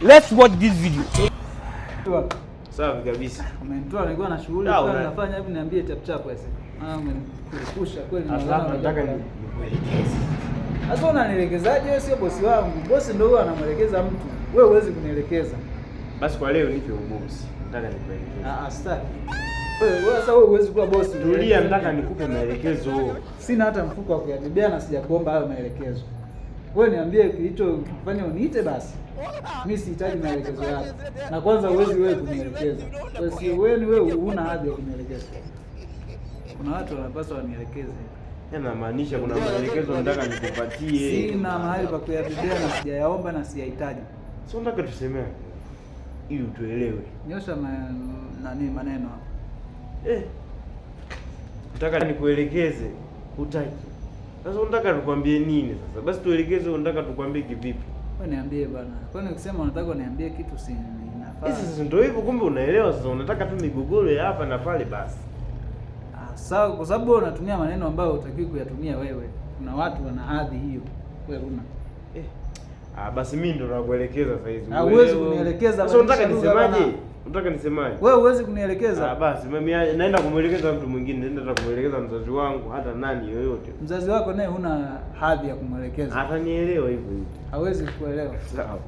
Let's watch this video. Safi kabisa. Umenitoa, nilikuwa na shughuli fulani nafanya, hebu niambie chap chap sasa. Ah, umenikurupushha kweli. Sasa nataka nikuelekeze. Sasa unanielekezaje? Wewe sio bosi wangu. Bosi ndio huyo anamwelekeza mtu. Wewe huwezi kunielekeza. Basi kwa leo nipe ubosi. Nataka nikuelekeze. Ah, ah, sitaki. Wewe sasa wewe huwezi kuwa bosi. Tulia, nataka nikupe maelekezo. Sina hata mfuko wa kuyabebea na sijakuomba hayo maelekezo. Wewe niambie kilichofanya uniite basi. Mimi sihitaji maelekezo yako. Na kwanza huwezi wewe kunielekeza. Wewe si wewe, ni wewe huna haja ya kunielekeza. Kuna watu wanapaswa wanielekeze. Yanamaanisha kuna maelekezo nataka nikupatie. Sina mahali pa kuyabebea na sijayaomba na siyahitaji. Sio, nataka tusemee ili utuelewe. Nyosha nani maneno hapo. Eh. Nataka nikuelekeze, hutaki. Sasa unataka tukwambie nini sasa? Basi tuelekeze, unataka tukwambie kivipi? Wewe niambie bana. Kwani ukisema unataka uniambie kitu si inafaa? Eh, sasa ndio hivyo, kumbe unaelewa sasa. Unataka tu migogoro ya hapa na pale basi. Ah, sawa, kwa sababu wewe unatumia maneno ambayo hutakiwi kuyatumia wewe. Kuna watu wana hadhi hiyo. Wewe huna. Eh. Ah, basi mimi ndo nakuelekeza sasa hizi. Ah, huwezi kunielekeza, Sasa unataka badilisha lugha nisemaje? bana. Unataka nisemaje? Wewe huwezi kunielekeza. Ah, basi mimi naenda kumwelekeza mtu mwingine, naenda hata kumwelekeza mzazi wangu, hata nani yoyote. Mzazi wako naye huna hadhi ya kumwelekeza. Atanielewa hivyo hivyo. Hawezi kukuelewa. Sawa.